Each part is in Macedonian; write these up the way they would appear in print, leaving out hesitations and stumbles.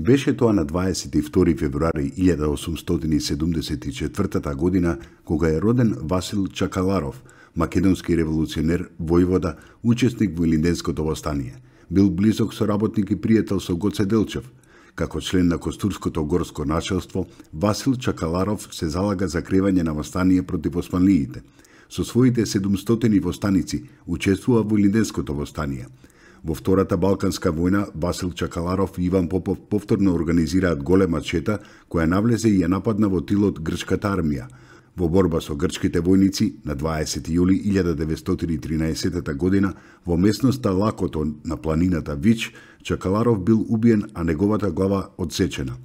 Беше тоа на 22 февруари 1874 година, кога е роден Васил Чакаларов, македонски револуционер, војвода, учесник во Илинденското востание. Бил близок соработник и пријател со Гоце Делчев. Како член на Костурското горско началство, Васил Чакаларов се залага за кревање на востание против османлиите. Со своите 700 востаници учествува во Илинденското востание. Во Втората Балканска војна, Васил Чакаларов и Иван Попов повторно организираат голема чета која навлезе и ја нападна во тилот грчката армија. Во борба со грчките војници на 20 јули 1913 година во местноста Лакото на планината Вич, Чакаларов бил убиен, а неговата глава одсечена.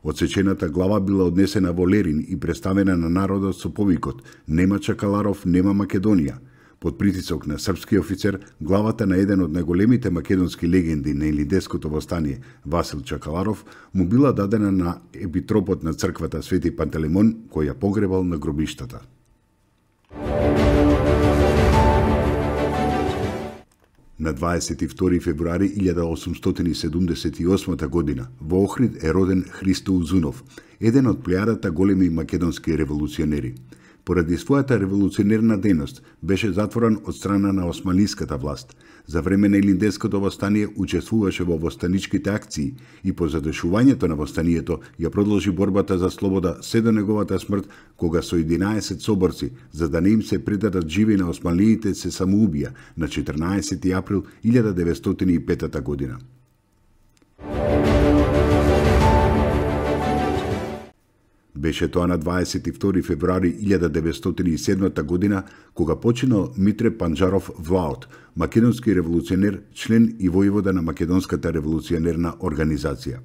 Одсечената глава била однесена во Лерин и представена на народот со повикот «Нема Чакаларов, нема Македонија». Под притисок на српски офицер, главата на еден од најголемите македонски легенди на Илинденското востание, Васил Чакаларов, му била дадена на епитропот на црквата Свети Пантелеймон, кој ја погребал на гробиштата. На 22 февруари 1878 година во Охрид е роден Христо Узунов, еден од плејадата големи македонски револуционери. Поради својата револуционерна дејност беше затворен од страна на османлиската власт. За време на Илинденското востание учествуваше во востаничките акции и по задушувањето на востанието ја продолжи борбата за слобода се до неговата смрт, кога со 11 соборци, за да не им се предадат живи на османлиите, се самоубија на 14 април 1905 година. Беше тоа на 22 февруари 1907 година, кога починал Митре Панџаров Влаот, македонски револуционер, член и војвода на Македонската револуционерна организација.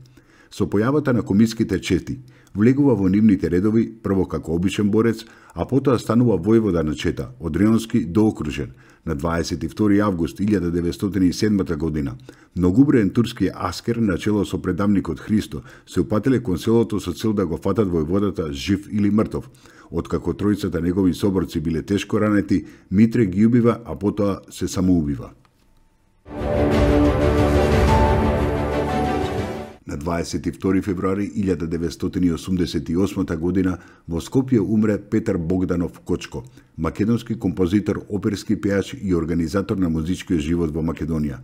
Со појавата на комиските чети, влегува во нивните редови прво како обичен борец, а потоа станува војвода на чета, од Рионски до окружен. На 22 август 1907 година, многуброен турски аскер начело со предавникот Христо се упателе кон селото со цел да го фатат војводата жив или мртов. Откако тројцата негови соборци биле тешко ранети, Митре ги убива, а потоа се самоубива. На 22 февруари 1988 година во Скопје умре Петар Богданов Кочко, македонски композитор, оперски пејач и организатор на музичкиот живот во Македонија.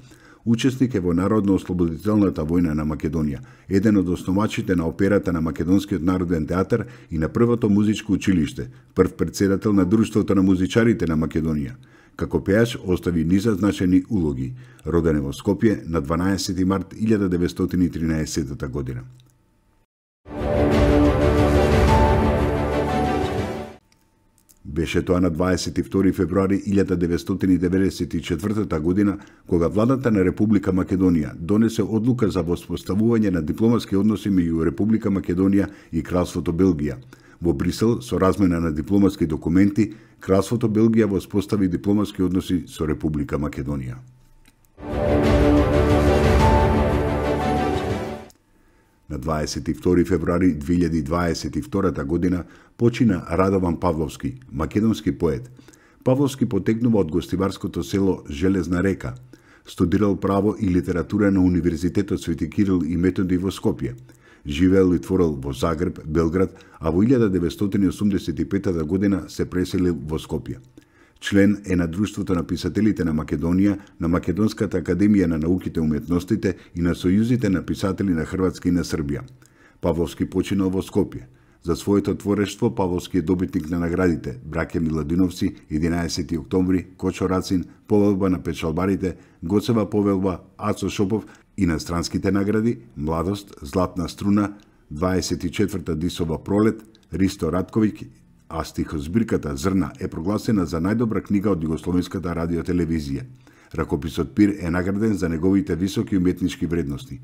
Учесник е во Народно-ослободителната војна на Македонија, еден од основачите на операта на Македонскиот народен театар и на првото музичко училиште, прв претседател на Друштвото на музичарите на Македонија. Како пејач остави низа значени улоги. Роден е во Скопје на 12 март 1913 година. Беше тоа на 22 февруари 1994 година, кога владата на Република Македонија донесе одлука за воспоставување на дипломатски односи меѓу Република Македонија и Кралството Белгија. Во Брисел, со размена на дипломатски документи, Кралството Белгија воспостави дипломатски односи со Република Македонија. На 22 февруари 2022 година почина Радован Павловски, македонски поет. Павловски потекнува од гостиварското село Железна река. Студирал право и литература на Универзитетот Свети Кирил и Методи во Скопје. Живеел и творел во Загреб, Белград, а во 1985 година се преселил во Скопје. Член е на Друштвото на писателите на Македонија, на Македонската академија на науките и уметностите и на Сојузите на писатели на Хрватска и на Србија. Павловски починал во Скопје. За своето творештво Павловски е добитник на наградите Браќа Миладиновци, 11 октомври, Кочо Рацин, Повелба на печалбарите, Гоцева повелба, Ацо Шопов и на странските награди Младост, Златна струна, 24-та Дисова пролет, Ристо Радковиќ, а стихозбирката Зрна е прогласена за најдобра книга од југословенската радиотелевизија. Ракописот Пир е награден за неговите високи уметнички вредности.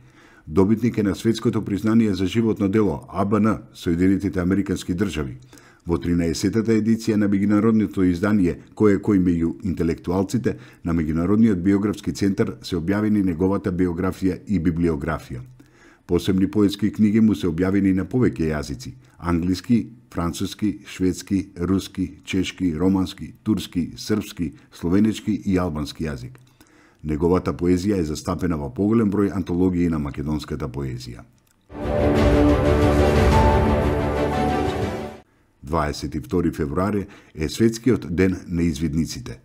Добитник е на светското признание за животно дело АБН, Соединетите Американски држави. Во 13-та едиција на меѓународното издание Кој меѓу интелектуалците на Меѓународниот биографски центар се објавени неговата биографија и библиографија. Посебни поетски книги му се објавени на повеќе јазици: англиски, француски, шведски, руски, чешки, романски, турски, српски, словенечки и албански јазик. Неговата поезија е застапена во поголем број антологии на македонската поезија. 22 февруари е светскиот ден на извидниците.